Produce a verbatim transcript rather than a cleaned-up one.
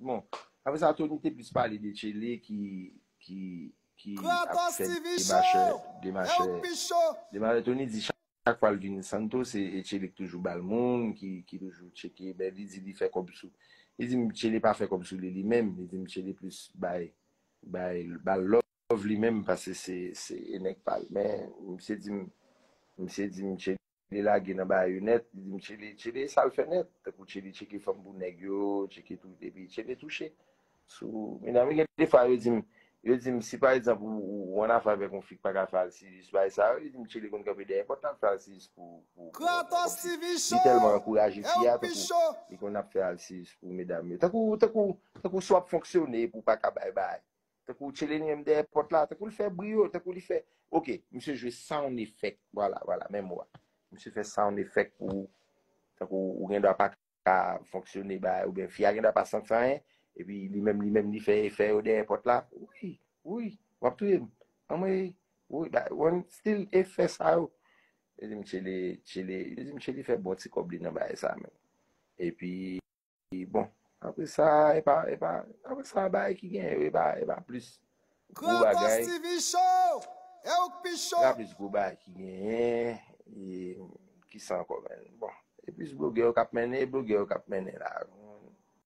Bon, apre sa, Tony te plis pale de Tchele ki, ki, ki ap fè demachè, demachè, demachè. Tony di chak fwa l vin Santo, se Tchele ki toujou ba l moun, ki, ki toujou tcheke, men li di li fè kòb sou. Li di m Tchele pa fè kòb sou li li menm, li di m Tchele plis bay, bay, ba l love li menm, paske se, se e nèg pa l. Men, misye di m, misye di m Tchele lage nan bagay yo nèt, li di m Tchele, Tchele sa l fè nèt, tankou Tchele tcheke fanm pou nèg yo, tcheke tout, epi Tchele touche. Sou, medam, gen de fwa yo di m, yo di m, si pa egzanp, ou, ou, ou an afè avèk yon fi ki pa ka fè alsiyis, bagay sa yo, yo di m Tchele konn kanpe dèyè pòt la, fè alsiyis pou, pou, pou Kratos T V Show. Li tèlman ankouraje fi a, tankou li konn ap fè alsiyis pou medam yo. Tankou, tankou, tankou si w ap fonksyone pou w pa ka bay bay. Tankou Tchele li menm dèyè pòt la, tankou l fè bri yo, tankou li fè, oke, misye jwe sound effect, vwala, vwala, menm mo a. Misye fè sound effect pou, tankou ou gen dwa pa ka fonksyone bay, oubyen fi a gen dwa pa santi anyen, epi li menm, li menm li fè efè yo dèyè pòt la. Wi, wi, w ap touye m. Anmwey, wi, ba, one still efè sa yo. Yo di m Tchele, Tchele, yo di m Tchele fè bon ti kòb li nan bagay sa menm. Epi, bon, apre sa, e pa, e pa, apre sa, bagay ki gen, e pa, e pa plis gwo bagay. Kratos T V Show! E ou k pi cho! E pa plis gwo bagay ki genyen, e, ki sa ankò, men. Bon, e plis blogè yo k ap mennen, e blogè yo k ap mennen la.